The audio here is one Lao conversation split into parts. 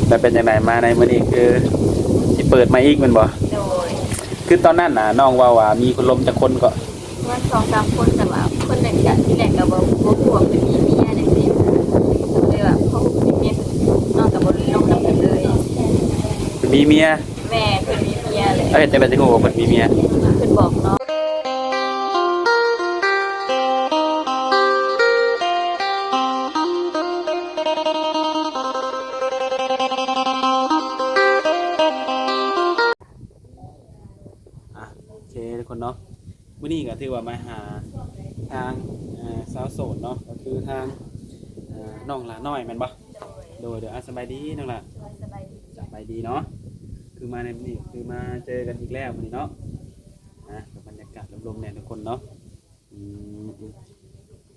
ແລ້ວເປັນຈັ່ງໃດ ມາໃນມື້ນີ້ຄືຊິເປີດໃໝ່ອີກແມ່ນບໍ່? ໂດຍ ຄືຕອນນັ້ນນະ ນ້ອງເວົ້າວ່າມີຄົນລົມຈັກຄົນເກາະ? ປະມານສອງສາມຄົນ ແຕ່ວ່າຄົນໜຶ່ງກະ ທີແລກກະບໍ່ ບໍ່ຮູ້ວ່າເພິ່ນມີເມຍຈັ່ງຊີ້ ເລີຍວ່າພໍຮູ້ເພິ່ນມີເມຍ ນ້ອງກະບໍ່ໄດ້ລົມນຳເພິ່ນເລີຍ. ເພິ່ນມີເມຍ? ແມ່ນ ເພິ່ນມີເມຍແຫຼະ. ເຮັດຈັ່ງໃດຈຶ່ງຮູ້ວ່າເພິ່ນມີເມຍ? ເພິ່ນບອກນ້ອງ. ອ່ະ ໂອເຄທຸກຄົນເນາະ, ມື້ນີ້ກໍຖືວ່າມາຫາທາງ ເອີ ສາວໂສດເນາະ, ກໍຄືທາງ ເອີ ນ້ອງຫຼ້ານ້ອຍແມ່ນບໍ່? ໂດຍ ໂດຍ ໂດຍ. ອ່ະ ສະບາຍດີນ້ອງຫຼ້າ. ໂດຍ ສະບາຍດີ. ສະບາຍດີເນາະ, ຄືມາໃນມື້ນີ້ຄືມາເຈີກັນອີກແລ້ວມື້ນີ້ເນາະ. ອ່ະ ກັບບັນຍາກາດລົມໆແດ່ທຸກຄົນເນາະ. ອືມ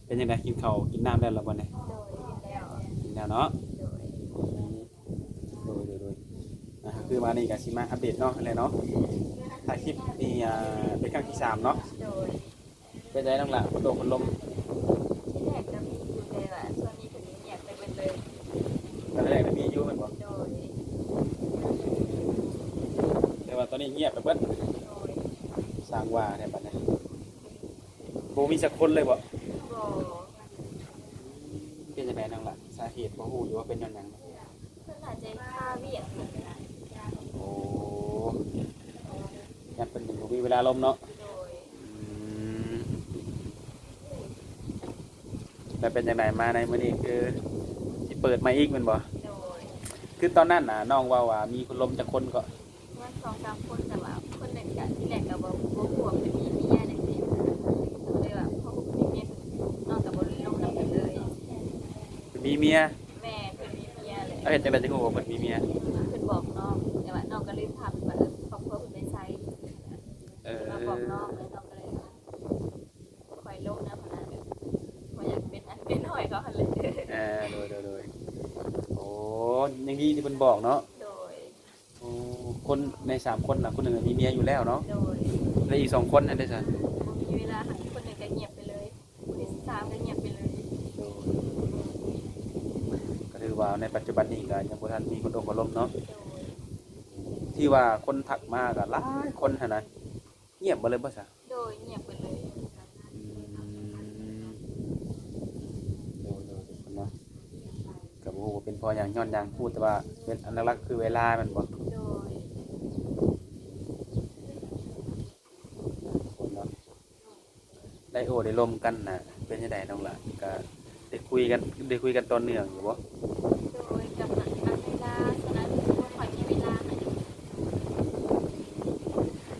ເປັນຈັ່ງໃດ ກິນເຂົ້າກິນນ້ຳແລ້ວລະບໍ່ນີ້? ໂດຍ ກິນແລ້ວ ກິນແລ້ວເນາະ. ໂດຍ ໂດຍ ໂດຍ ໂດຍ. ອ່າ ຄືວ່ານີ້ກໍຊິມາອັບເດດເນາະ ຫັ້ນແຫຼະເນາະ, ຖ່າຍຄລິບນີ້ ອ່າ ເປັນຄັ້ງທີສາມເນາະ. ໂດຍ ເປັນໃດນ້ອງຫຼ້າ ພັດລົມ ພັດລົມ? ທີແລກກໍມີຢູ່ ແຕ່ວ່າຊ່ວງນີ້ເພິ່ນງຽບໄປເບິດເລີຍ. ຕອນແລກກໍມີຢູ່ແມ່ນບໍ່? ໂດຍ ແຕ່ວ່າຕອນນີ້ງຽບໄປເບິດ. ໂດຍ ຊ່າງວ່າແທ້ບັດນີ້. ບໍ່ມີຈັກຄົນເລີຍບໍ່? ບໍ່. ເປັນຈັ່ງໃດນ້ອງຫຼ້າ ສາເຫດພໍຮູ້ຢູ່ວ່າເປັນຍ້ອນຫຍັງ? ເພິ່ນອາດຈະຄາວຽກ. ໂອ້ ຢ້ານເພິ່ນບໍ່ມີເວລາລົມເນາະ. ໂດຍ ອືມ ແລ້ວເປັນຈັ່ງໃດ ມາໃນມື້ນີ້ຄືຊິເປີດໃໝ່ອີກແມ່ນບໍ່? ໂດຍ ຄືຕອນນັ້ນນະ ນ້ອງເວົ້າວ່າມີຄົນລົມຈັກຄົນເກາະ? ປະມານສອງສາມຄົນ ແຕ່ວ່າຄົນໜຶ່ງກະ ທີແລກກະບໍ່ ບໍ່ຮູ້ວ່າເພິ່ນມີເມຍຈັ່ງຊີ້ ເລີຍວ່າພໍຮູ້ເພິ່ນມີເມຍ ນ້ອງກະບໍ່ໄດ້ລົມນຳເພິ່ນເລີຍ. ເພິ່ນມີເມຍ? ແມ່ນ ເພິ່ນມີເມຍແຫຼະ. ເຮັດຈັ່ງໃດຈຶ່ງຮູ້ວ່າເພິ່ນມີເມຍ? ເພິ່ນບອກນ້ອງ ແຕ່ວ່ານ້ອງກະລືມຖາມວ່າ ເອີ ຄອບຄົວເພິ່ນໄປໃສ. ເອີ ເພິ່ນມາບອກນ້ອງ ແລ້ວນ້ອງກະເລີຍຄ່ອຍລົມນຳຫັ້ນນະ ແບບບໍ່ຢາກເປັນອັນເປັນຫ້ອຍເຂົາຫັ້ນແຫຼະ. ເອີ ໂດຍ ໂດຍ ໂດຍ. ໂອ້ ຍັງດີທີ່ເພິ່ນບອກເນາະ. ໂດຍ ໂອ້ ຄົນໃນສາມຄົນນະ ຄົນໜຶ່ງມີເມຍຢູ່ແລ້ວເນາະ. ໂດຍ ແລະອີກສອງຄົນນັ້ນເດຊະ? ບໍ່ມີເວລາໃຫ້ ຄົນໜຶ່ງກະງຽບໄປເລີຍ ຜູ້ທີສາມກະງຽບໄປເລີຍ. ໂດຍ ກໍຖືວ່າໃນປັດຈຸບັນນີ້ກະຍັງບໍ່ທັນມີຄົນອົບຄົນລົມເນາະ. ໂດຍ ທີ່ວ່າຄົນທັກມາກະຫຼາຍຄົນຫັ້ນນະ ງຽບເບິດເລີຍບໍ່ຊະ? ໂດຍ ງຽບເບິດເລີຍ. ອືມ ໂດຍ ໂດຍ ໂດຍ ເນາະ. ກໍບໍ່ຮູ້ວ່າເປັນເພາະຫຍັງ ຍ້ອນຫຍັງ ຮູ້ແຕ່ວ່າເປັນ ອັນຫຼັກໆຄືເວລາແມ່ນບໍ່? ໂດຍ ເນາະ. ໄດ້ໂອ້ໄດ້ລົມກັນນະ ເປັນຈັ່ງໃດນ້ອງຫຼ້າ? ກໍໄດ້ຄຸຍກັນ ໄດ້ຄຸຍກັນຕໍ່ເນື່ອງຢູ່ບໍ່? ໂດຍ ກັບອັນເວລາ ສ່ວນຫຼາຍເພິ່ນບໍ່ຄ່ອຍມີເວລາໃຫ້.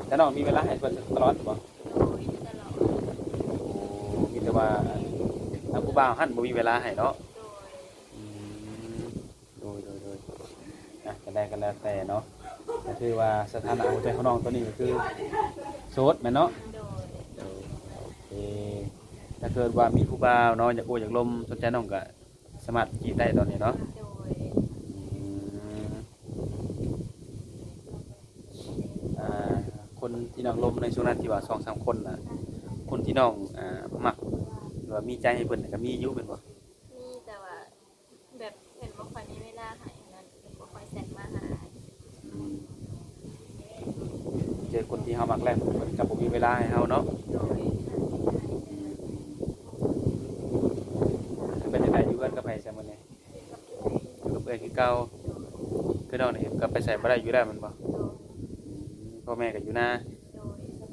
ແຕ່ນ້ອງມີເວລາໃຫ້ເພິ່ນຕະຫຼອດບໍ່? ໂດຍ ຕະຫຼອດ. ໂອ້ ມີແຕ່ວ່າທາງຜູ້ບ່າວຫັ້ນບໍ່ມີເວລາໃຫ້ເນາະ. ໂດຍ ອືມ ໂດຍ ໂດຍ ໂດຍ. ອ່ະ ກໍໄດ້ ກໍແລ້ວແຕ່ເນາະ, ກໍຖືວ່າສະຖານະຫົວໃຈຂອງນ້ອງຕອນນີ້ກໍຄືໂສດແມ່ນເນາະ? ໂດຍ ໂດຍ ໂອເຄ. ຖ້າເກີດວ່າມີຜູ້ບ່າວເນາະ ຢາກໂອ້ຢາກລົມ ສົນໃຈນ້ອງກໍສາມາດຈີບໄດ້ຕອນນີ້ເນາະ? ໂດຍ ອືມ. ອ່າ ຄົນທີ່ນ້ອງລົມໃນຊ່ວງນັ້ນທີ່ວ່າສອງສາມຄົນນະ ຄົນທີ່ນ້ອງ ອ່າ ມັກ ຫຼືວ່າມີໃຈໃຫ້ເພິ່ນນະ ກໍມີຢູ່ແມ່ນບໍ່? ມີ ແຕ່ວ່າແບບເພິ່ນບໍ່ຄ່ອຍມີເວລາໃຫ້ຫັ້ນນະ ເພິ່ນບໍ່ຄ່ອຍແຊັດມາຫາ. ອືມ ເຈີຄົນທີ່ເຮົາມັກແລ້ວ ເພິ່ນກໍບໍ່ມີເວລາໃຫ້ເຮົາເນາະ. ໂດຍ ອືມ ເປັນຈັ່ງໃດ ຢູ່ເຮືອນກັບໃຜຊະມື້ນີ້? ຢູ່ກັບເອື້ອຍຄືເກົ່າ. ຄືນ້ອງນີ້ກໍໄປໃສບໍ່ໄດ້ຢູ່ແລ້ວແມ່ນບໍ່? ໂດຍ ອືມ ພໍ່ແມ່ກໍຢູ່ນາ. ໂດຍ ອໍ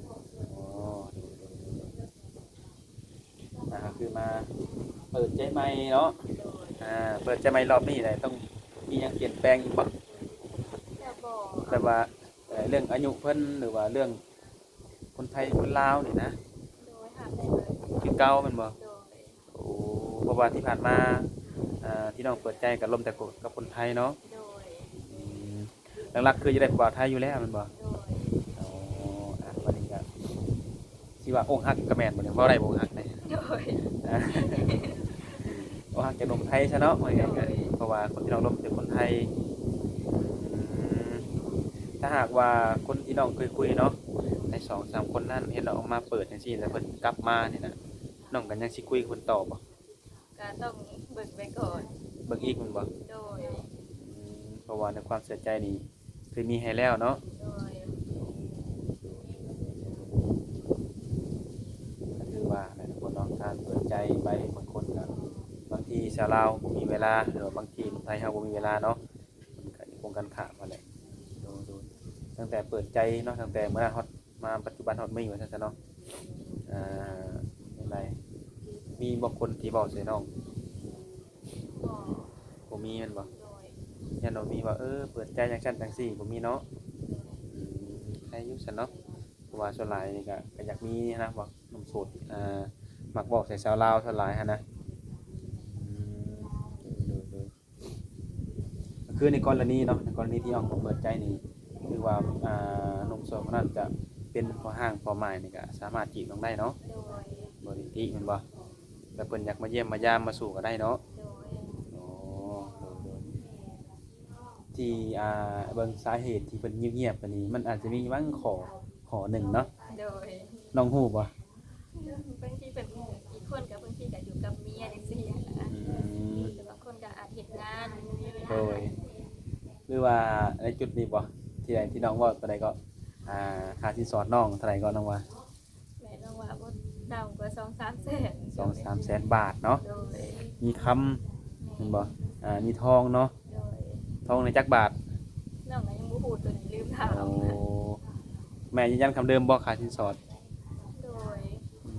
ໂດຍ ໂດຍ ໂດຍ. ອ່າ ກໍຄືມາເປີດໃຈໃໝ່ເນາະ. ໂດຍ ອ່າ ເປີດໃຈໃໝ່ລອບນີ້ແຫຼະ ຕ້ອງມີຫຍັງປ່ຽນແປງອີກບໍ່? ກໍບໍ່ ແບບວ່າ ເອີ ເລື່ອງອາຍຸເພິ່ນ ຫຼືວ່າເລື່ອງຄົນໄທຄົນລາວນີ້ນະ? ໂດຍ ຮັບໄດ້ເບິດ ຄືເກົ່າແມ່ນບໍ່? ໂດຍ ໂອ້ ເພາະວ່າທີ່ຜ່ານມາ ເອີ ທີ່ນ້ອງເປີດໃຈກໍລົມແຕ່ກັບຄົນໄທເນາະ. ໂດຍ ອືມ ຫຼັກໆຄືຢາກໄດ້ຜູ້ບ່າວໄທຢູ່ແລ້ວແມ່ນບໍ່? ໂດຍ ອໍ ອ່ະ ບັດນີ້ກໍຊິວ່າອົກຫັກກໍແມ່ນບໍ່ນີ້? ເວົ້າໄດ້ບໍ່ອົກຫັກນີ້? ໂດຍ ອ່ະ ອົກຫັກຈາກໜຸ່ມໄທຊະເນາະ ວ່າງ່າຍໆ. ໂດຍ ເພາະວ່າຄົນທີ່ນ້ອງລົມເປັນຄົນໄທ. ອືມ ຖ້າຫາກວ່າຄົນທີ່ນ້ອງເຄີຍຄຸຍເນາະ ໃນສອງສາມຄົນນັ້ນ ເຫັນນ້ອງອອກມາເປີດຈັ່ງຊີ້ ແລ້ວເພິ່ນກັບມານີ້ນະ ນ້ອງກໍຍັງຊິຄຸຍກັບເພິ່ນຕໍ່ບໍ່? ກໍຕ້ອງເບິ່ງໄປກ່ອນ. ເບິ່ງອີກແມ່ນບໍ່? ໂດຍ ອືມ ເພາະວ່າໃນຄວາມເຊື່ອໃຈນີ້ເຄີຍມີໃຫ້ແລ້ວເນາະ. ໂດຍ. ກໍຖືວ່າແຫຼະທຸກຄົນເນາະ ການເປີດໃຈໄປ ບາງຄົນກໍ ບາງທີຊາວລາວບໍ່ມີເວລາ ຫຼືວ່າບາງທີຄົນໄທເຮົາບໍ່ມີເວລາເນາະ ມັນກໍຢູ່ກົງກັນຂ້າມຫັ້ນແຫຼະ. ໂດຍໆ ຕັ້ງແຕ່ເປີດໃຈເນາະ ຕັ້ງແຕ່ມື້ນັ້ນຮອດມາປັດຈຸບັນຮອດມື້ນີ້ວ່າຊັ້ນຊະເນາະ. ອ່າ ຈັ່ງໃດ ມີບໍ່ຄົນທີ່ເວົ້າໃສ່ນ້ອງ? ບໍ່ ບໍ່ມີແມ່ນບໍ່? ໂດຍ. ຢ້ານວ່າມີວ່າ ເອີ ເປີດໃຈຈັ່ງຊັ້ນຈັ່ງຊີ້ ບໍ່ມີເນາະ? ໂດຍ. ອືມ ໃຄຢູ່ຊັ້ນເນາະ ເພາະວ່າສ່ວນຫຼາຍນີ້ກໍ ກໍຢາກມີນະ ພວກໜຸ່ມໂສດ ອ່າ ມັກເວົ້າໃສ່ຊາວລາວສ່ວນຫຼາຍຫັ້ນນະ. ອືມ ໂດຍໆ ກໍຄືໃນກໍລະນີເນາະ ໃນກໍລະນີທີ່ນ້ອງເປີດໃຈນີ້ ຄືວ່າ ອ່າ ໜຸ່ມໂສດຄົນນັ້ນຈະເປັນພໍ່ຮ້າງພໍ່ໝ້າຍນີ້ ກໍສາມາດຈີບນ້ອງໄດ້ເນາະ? ໂດຍ. ບໍ່ໄດ້ຕິແມ່ນບໍ່? ແລ້ວເພິ່ນຢາກມາຢ້ຽມມາຢາມມາສູ່ກໍໄດ້ເນາະ? ໂດຍ. ໂອ້ ໂດຍໆ ທີ່ ອ່າ ເບິ່ງສາເຫດທີ່ເພິ່ນງຽບໆ ໄປນີ້ ມັນອາດຈະມີບາງຂໍ້ ຂໍ້ໜຶ່ງເນາະ. ໂດຍ. ນ້ອງຮູ້ບໍ່? ບາງທີເພິ່ນ ອີກຄົນກໍບາງທີກໍຢູ່ກັບເມຍຈັ່ງຊີ້ນະ. ອືມ ແຕ່ບາງຄົນກໍອາດເຮັດງານ. ໂດຍ. ຫຼືວ່າໃນຈຸດນີ້ບໍ່ ທີ່ ທີ່ນ້ອງເວົ້າຕົວໃດກໍ ອ່າ ຄ່າສິນສອດນ້ອງເທົ່າໃດກໍນ້ອງວ່າ? ແມ່ນ ນ້ອງວ່າບໍ່ຕ່ຳກວ່າສອງສາມແສນ. ສອງສາມແສນບາດເນາະ? ໂດຍ. ມີຄຳແມ່ນບໍ່? ອ່າ ມີທອງເນາະ? ໂດຍ. ທອງໃນຈັກບາດ? ນ້ອງກໍຍັງບໍ່ຮູ້ ຕົວນີ້ລືມຖາມ. ໂອ້ ແມ່ຢືນຢັນຄຳເດີມບໍ່ ຄ່າສິນສອດ? ໂດຍ. ອື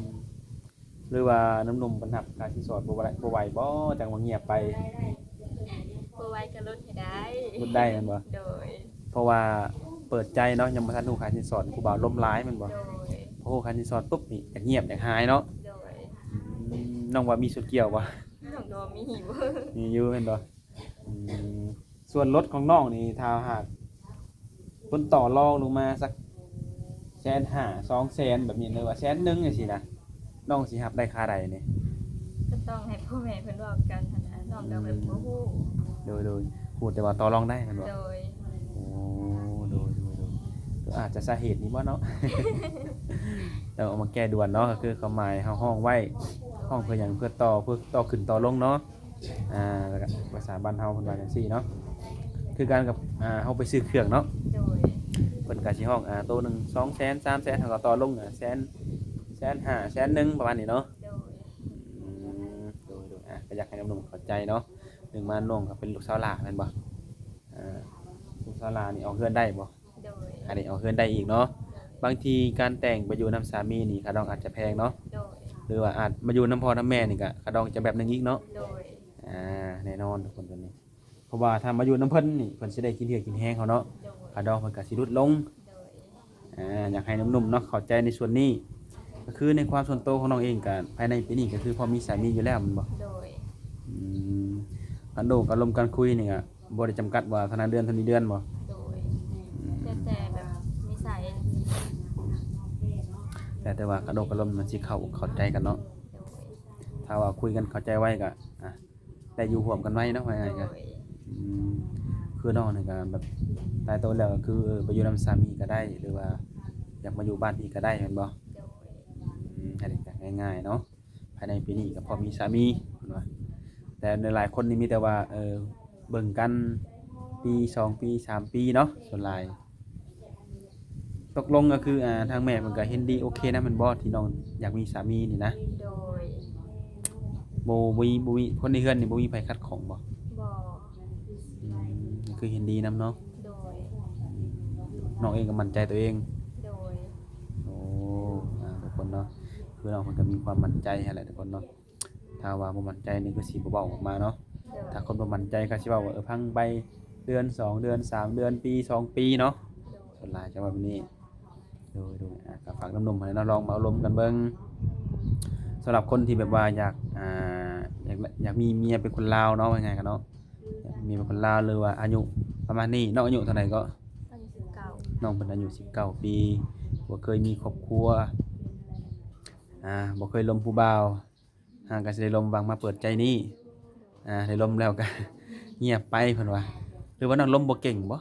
ມ ຫຼືວ່າໜຸ່ມໆເພິ່ນຮັບຄ່າສິນສອດບໍ່ໄດ້ ບໍ່ໄຫວບໍ່ ຈັ່ງວ່າງຽບໄປ? ບໍ່ໄຫວກໍຫຼຸດໃຫ້ໄດ້. ຫຼຸດໄດ້ແມ່ນບໍ່? ໂດຍ. ເພາະວ່າເປີດໃຈເນາະ ຍັງບໍ່ທັນຮູ້ຄ່າສິນສອດ ຜູ້ບ່າວລົມຫຼາຍແມ່ນບໍ່? ໂດຍ. ພໍຮູ້ຄ່າສິນສອດປຸບນີ້ ຢາກງຽບ ຢາກຫາຍເນາະ? ໂດຍ. ອືມ ນ້ອງວ່າມີສ່ວນກ່ຽວບໍ່? ນ້ອງກໍມີຢູ່. ມີຢູ່ແມ່ນບໍ່? ອືມ ສ່ວນລົດຂອງນ້ອງນີ້ ຖ້າຫາກເພິ່ນຕໍ່ລອງລົງມາສັກແສນຫ້າ ສອງແສນ ແບບນີ້ ຫຼືວ່າແສນໜຶ່ງຈັ່ງຊີ້ນະ ນ້ອງຊິຮັບໄດ້ຄ່າໃດນີ້? ກໍຕ້ອງໃຫ້ພໍ່ແມ່ເພິ່ນເວົ້າກັນຫັ້ນນະ ນ້ອງກໍແບບບໍ່ຮູ້. ໂດຍໆ ຮູ້ແຕ່ວ່າຕໍ່ລອງໄດ້ແມ່ນບໍ່? ໂດຍ. ໂອ້ ໂດຍໆໆ ກໍອາດຈະສາເຫດນີ້ບໍ່ເນາະ? ຕ້ອງເອົາມາແກ້ດ່ວນເນາະ ກໍຄືຄວາມໝາຍເຮົາຮ້ອງໄວ້ ຮ້ອງເພື່ອຫຍັງ? ເພື່ອຕໍ່ ເພື່ອຕໍ່ຂຶ້ນຕໍ່ລົງເນາະ. ອ່າ ແລ້ວກໍພາສາບ້ານເຮົາເພິ່ນວ່າຈັ່ງຊີ້ເນາະ ຄືກັນກັບ ອ່າ ເຮົາໄປຊື້ເຄື່ອງເນາະ. ໂດຍ. ເພິ່ນກໍຊິຮ້ອງ ອ່າ ໂຕໜຶ່ງສອງແສນ ສາມແສນ ເຮົາກໍຕໍ່ລົງ ອ່າ ແສນ ແສນຫ້າ ແສນໜຶ່ງ ປະມານນີ້ເນາະ. ໂດຍ. ອືມ ໂດຍໆ ອ່າ ກໍຢາກໃຫ້ໜຸ່ມໆເຂົ້າໃຈເນາະ ເລື່ອງມານ້ອງກໍເປັນລູກສາວຫຼ້າແມ່ນບໍ່? ອ່າ ລູກສາວຫຼ້ານີ້ອອກເຮືອນໄດ້ບໍ່? ໂດຍ. ອັນນີ້ອອກເຮືອນໄດ້ອີກເນາະ. ບາງທີການແຕ່ງໄປຢູ່ນຳສາມີນີ້ ຄ່າດອງອາດຈະແພງເນາະ. ໂດຍ. ຫຼືວ່າອາດມາຢູ່ນຳພໍ່ນຳແມ່ນີ້ກະຄ່າດອງຈະແບບໜຶ່ງອີກເນາະ. ໂດຍ. ອ່າ ແນ່ນອນທຸກຄົນຕົວນີ້ ເພາະວ່າຖ້າມາຢູ່ນຳເພິ່ນນີ້ ເພິ່ນຊິໄດ້ກິນເຫື່ອກິນແຮງເຮົາເນາະ. ໂດຍ. ຄ່າດອງເພິ່ນກະຊິຫຼຸດລົງ. ໂດຍ. ອ່າ ຢາກໃຫ້ໜຸ່ມໆເນາະເຂົ້າໃຈໃນສ່ວນນີ້ ກໍຄືໃນຄວາມສ່ວນໂຕຂອງນ້ອງເອງກະ ພາຍໃນປີນີ້ກໍຄືພໍມີສາມີຢູ່ແລ້ວແມ່ນບໍ່? ໂດຍ. ອືມ ການໂອ້ການລົມການຄຸຍນີ້ກະ ບໍ່ໄດ້ຈຳກັດວ່າເທົ່ານັ້ນເດືອນ ເທົ່ານີ້ເດືອນບໍ່? ໂດຍ. ອືມ ແຕ່ ແຕ່ແບບນິໄສ. ແຕ່ ແຕ່ວ່າກະດົກກະລົມມັນຊິເຂົ້າ ເຂົ້າໃຈກັນເນາະ. ໂດຍ. ຖ້າວ່າຄຸຍກັນເຂົ້າໃຈໄວກະ ອ່າ ໄດ້ຢູ່ຮ່ວມກັນໄວເນາະ ວ່າງ່າຍກະ. ໂດຍ. ອືມ ຄືນ້ອງນີ້ກະແບບຕາຍໂຕແລ້ວກະຄື ເອີ ໄປຢູ່ນຳສາມີກະໄດ້ ຫຼືວ່າຢາກມາຢູ່ບ້ານພີ່ກະໄດ້ແມ່ນບໍ່? ໂດຍ. ອືມ ອັນນີ້ກະງ່າຍໆເນາະ. ພາຍໃນປີນີ້ກໍພໍມີສາມີເພິ່ນວ່າ ແຕ່ຫຼາຍໆຄົນນີ້ມີແຕ່ວ່າ ເອີ ເບິ່ງກັນປີ ສອງປີ ສາມປີເນາະ ສ່ວນຫຼາຍ. ຕົກລົງກໍຄື ອ່າ ທາງແມ່ເພິ່ນກໍເຫັນດີໂອເຄນຳແມ່ນບໍ່ ທີ່ນ້ອງຢາກມີສາມີນີ້ນະ? ໂດຍ. ບໍ່ ບໍ່ມີ ບໍ່ມີ ຄົນໃນເຮືອນນີ້ບໍ່ມີໃຜຂັດຂ້ອງບໍ່? ບໍ່. ອືມ ກໍຄືເຫັນດີນຳເນາະ? ໂດຍ. ນ້ອງເອງກໍໝັ້ນໃຈຕົວເອງ? ໂດຍ. ໂອ້ ອ່າ ທຸກຄົນເນາະ ຄືນ້ອງເພິ່ນກໍມີຄວາມໝັ້ນໃຈຫັ້ນແຫຼະທຸກຄົນເນາະ. ຖ້າວ່າບໍ່ໝັ້ນໃຈນີ້ຄືຊິບໍ່ເວົ້າອອກມາເນາະ. ໂດຍ. ຖ້າຄົນບໍ່ໝັ້ນໃຈເຂົາຊິເວົ້າວ່າ ເອີ ພັງໄປເດືອນ ສອງເດືອນ ສາມເດືອນ ປີ ສອງປີເນາະ. ໂດຍ. ສ່ວນຫຼາຍຈະເວົ້າແບບນີ້. ໂດຍໆ ອ່າ ກໍຝາກໜຸ່ມໆຫັ້ນແຫຼະເນາະ ລອງມາອົບຮົມກັນເບິ່ງ. ສຳລັບຄົນທີ່ແບບວ່າຢາກ ອ່າ ຢາກ ຢາກມີເມຍເປັນຄົນລາວເນາະ ວ່າງ່າຍກັນເນາະ ຢາກມີເມຍເປັນຄົນລາວ ຫຼືວ່າອາຍຸປະມານນີ້ ນ້ອງອາຍຸເທົ່າໃດເກາະ? ອາຍຸສິບເກົ້າ. ນ້ອງເພິ່ນອາຍຸສິບເກົ້າປີ ບໍ່ເຄີຍມີຄອບຄົວ ອ່າ ບໍ່ເຄີຍລົມຜູ້ບ່າວ ຫາກໍຊິໄດ້ລົມຫວັງມາເປີດໃຈນີ້ ອ່າ ໄດ້ລົມແລ້ວກໍງຽບໄປເພິ່ນວ່າ. ຫຼືວ່ານ້ອງລົມບໍ່ເກັ່ງບໍ່?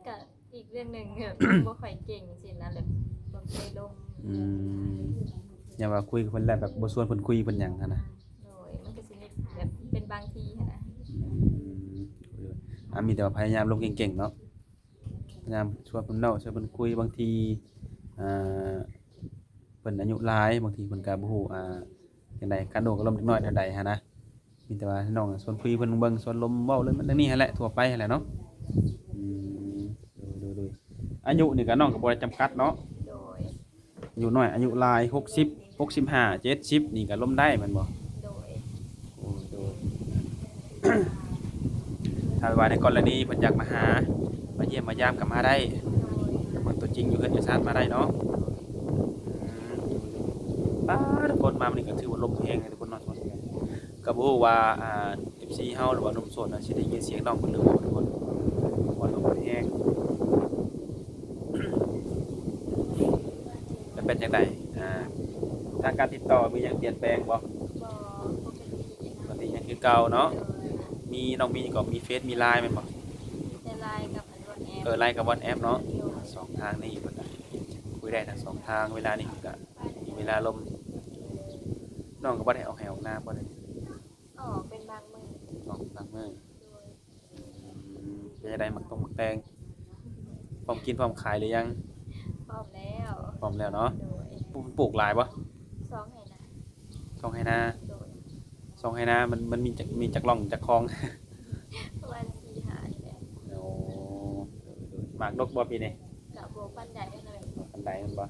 ກະອີກເລື່ອງໜຶ່ງ ແບບ ບໍ່ຄ່ອຍເກັ່ງຊີ້ນະ ແບບບໍ່ເຄີຍລົມ. ອືມ ຢ່າວ່າຄຸຍກັບເພິ່ນແລ້ວ ແບບບໍ່ຊວນເພິ່ນຄຸຍເພິ່ນຫຍັງຫັ້ນນະ. ໂດຍ. ມັນກໍຊິມີແບບເປັນບາງທີຫັ້ນນະ. ອືມ ໂດຍ. ມີແຕ່ວ່າພະຍາຍາມລົມເກັ່ງໆເນາະ ພະຍາຍາມຊວນເພິ່ນເວົ້າ ຊວນເພິ່ນຄຸຍ. ບາງທີ ອ່າ ເພິ່ນອາຍຸຫຼາຍ ບາງທີເພິ່ນກໍບໍ່ຮູ້ ອ່າ ຈັ່ງໃດ ການໂອ້ກາລົມເດັກນ້ອຍແນວໃດຫັ້ນນະ. ມີແຕ່ວ່ານ້ອງຊວນຄຸຍເພິ່ນເບິ່ງ ຊວນລົມເວົ້າເລື່ອງນັ້ນເລື່ອງນີ້ຫັ້ນແຫຼະ ທົ່ວໄປຫັ້ນແຫຼະເນາະ. ອືມ ໂດຍໆໆ ອາຍຸນີ້ກໍນ້ອງກໍບໍ່ໄດ້ຈຳກັດເນາະ. ໂດຍ ອາຍຸນ້ອຍອາຍຸຫຼາຍ ຫົກສິບ ຫົກສິບຫ້າ ເຈັດສິບ ນີ້ກໍລົມໄດ້ແມ່ນບໍ່? ໂດຍ ໂອ້ ໂດຍ ຖ້າວ່າໃນກໍລະນີເພິ່ນຢາກມາຫາ ມາຢ້ຽມມາຢາມກໍມາໄດ້ ໂດຍ ເບິ່ງຕົວຈິງຢູ່ເຮືອນຢູ່ຊານມາໄດ້ເນາະ. ອືມ ປາດ ທຸກຄົນ ມາມື້ນີ້ກໍຖືວ່າລົມແຮງເດ້ທຸກຄົນເນາະ. ກໍບໍ່ຮູ້ວ່າ ອ່າ ເອັຟຊີ ເຮົາ ຫຼືວ່າໜຸ່ມໂສດນະ ຊິໄດ້ຍິນສຽງນ້ອງເພິ່ນຫຼືບໍ່ທຸກຄົນ ເພາະວ່າລົມມັນແຮງ. ແລ້ວເປັນຈັ່ງໃດ ອ່າ ທາງການຕິດຕໍ່ມີຫຍັງປ່ຽນແປງບໍ່? ບໍ່ ປົກກະຕິ ປົກກະຕິຍັງຄືເກົ່າເນາະ. ໂດຍ ມີ ນ້ອງມີກໍມີເຟສ ມີໄລນແມ່ນບໍ່? ມີແຕ່ໄລນ໌ກັບອັນ ວັອດແອັບ. ເອີ ໄລນ໌ກັບວັອດແອັບເນາະ. ໂດຍ ສອງທາງນີ້ເພິ່ນກໍຄຸຍໄດ້ທັງສອງທາງ. ເວລານີ້ເພິ່ນກໍມີເວລາລົມ. ນ້ອງກໍບໍ່ໄດ້ອອກໄຮ່ອອກນາບໍ່? ໄດ້ ອອກເປັນບາງມື້ ອອກບາງມື້. ໂດຍ ອືມ ເປັນຈັ່ງໃດ ໝາກຕົງໝາກແຕງ ພ້ອມກິນພ້ອມຂາຍຫຼືຍັງ? ພ້ອມແລ້ວ ພ້ອມແລ້ວເນາະ. ໂດຍ ປູກ ປູກຫຼາຍບໍ່? ສອງໄຮ່ນາ ສອງໄຮ່ນາ. ໂດຍ ສອງໄຮ່ນາ ມັນ ມັນມີຈັກ ມີຈັກຮ່ອງຈັກຄອງ? ປະມານສີ່ຫ້ານີ້ແຫຼະ. ໂອ້ ໂດຍໆ ໝາກດົກບໍ່ປີນີ້? ກະບໍ່ປານໃດຫັ້ນແຫຼະ. ບໍ່ປານໃດແມ່ນບໍ່?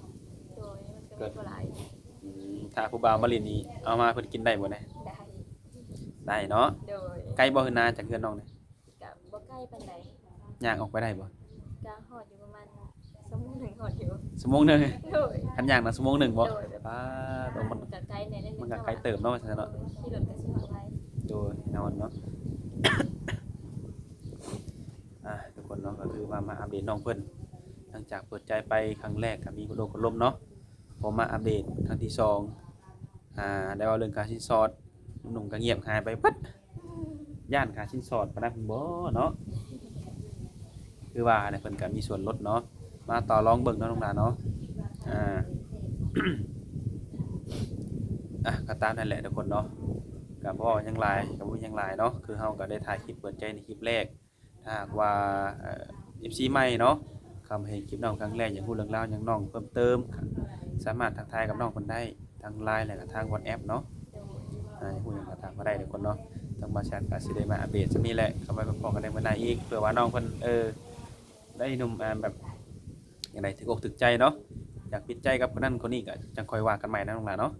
ໂດຍ ມັນກໍມີບໍ່ຫຼາຍ. ອືມ ຖ້າຜູ້ບ່າວມາຫຼິ້ນນີ້ ເອົາມາເພິ່ນກິນໄດ້ບໍ່ນະ? ໄດ້ ໄດ້ເນາະ. ໂດຍ ໄກບໍ່ ເຮືອນນາຈາກເຮືອນນ້ອງນີ້? ກະບໍ່ໄກປານໃດ. ຍ່າງອອກໄປໄດ້ບໍ່? ກະຮອດຢູ່ປະມານຊົ່ວໂມງໜຶ່ງ ຮອດຢູ່. ຊົ່ວໂມງໜຶ່ງ? ໂດຍ ຄັນຍ່າງນະຊົ່ວໂມງໜຶ່ງບໍ່? ໂດຍ ປາດ ມັນ ມັນກະໄກແດ່ໜ້ອຍໜຶ່ງ ມັນກະໄກເຕີບເນາະ ວ່າຊັ້ນເນາະ. ຂີ່ລົດກະຊິຮອດໄວ. ໂດຍ ແນ່ນອນເນາະ. ອ່າ ທຸກຄົນເນາະ ກໍຄືວ່າມາອັບເດດນ້ອງເພິ່ນ ຫຼັງຈາກເປີດໃຈໄປຄັ້ງແລກກໍມີຄົນໂອ້ຄົນລົມເນາະ. ພໍມາອັບເດດຄັ້ງທີສອງ ອ່າ ໄດ້ເວົ້າເລື່ອງຄ່າສິນສອດ ໜຸ່ມໆກໍງຽບຫາຍໄປເບິດ ຢ້ານຄ່າສິນສອດປານນັ້ນພຸ້ນບໍ່ເນາະ. ຄືວ່າຫັ້ນແຫຼະ ເພິ່ນກໍມີສ່ວນລົດເນາະ ມາຕໍ່ລອງເບິ່ງເນາະນ້ອງຫຼາເນາະ. ອ່າ ອ່ະ ກໍຕາມນັ້ນແຫຼະທຸກຄົນເນາະ ກໍບໍ່ຫຍັງຫຼາຍ ກໍບໍ່ມີຫຍັງຫຼາຍເນາະ. ຄືເຮົາກໍໄດ້ຖ່າຍຄລິບເປີດໃຈໃນຄລິບແລກ ຖ້າຫາກວ່າ ເອີ ເອັຟຊີໃໝ່ເນາະ ເຂົ້າມາເຫັນຄລິບນ້ອງຄັ້ງແລກ ຢາກຮູ້ເລື່ອງລາວຫຍັງນ້ອງເພີ່ມເຕີມ ສາມາດທັກທາຍກັບນ້ອງເພິ່ນໄດ້ທາງ ໄລນ໌ ແລະກະທາງ ວັອດແອັບເນາະ. ອ່າ ຢາກຮູ້ຫຍັງກໍຖາມມາໄດ້ທຸກຄົນເນາະ. ທາງບ່າວແຊດກໍຊິໄດ້ມາອັບເດດສ່ຳນີ້ແຫຼະ ກໍໄວ້ພໍ້ກັນໃນມື້ໜ້າອີກ ເພື່ອວ່ານ້ອງເພິ່ນ ເອີ ໄດ້ໜຸ່ມ ອ່າ ແບບຈັ່ງໃດ ຖືກອົກຖືກໃຈເນາະ ຢາກປິດໃຈກັບຄົນນັ້ນຄົນນີ້ ກໍຈັ່ງຄ່ອຍວ່າກັນໃໝ່ນະນ້ອງຫຼ້າເນາະ.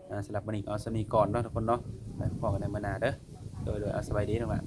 ໂດຍ ອ່າ ສຳລັບມື້ນີ້ກໍເອົາສ່ຳນີ້ກ່ອນເນາະທຸກຄົນເນາະ ໄວ້ພໍ້ກັນໃນມື້ໜ້າເດີ. ໂດຍໆ ເອົາ ສະບາຍດີນ້ອງຫຼ້າ.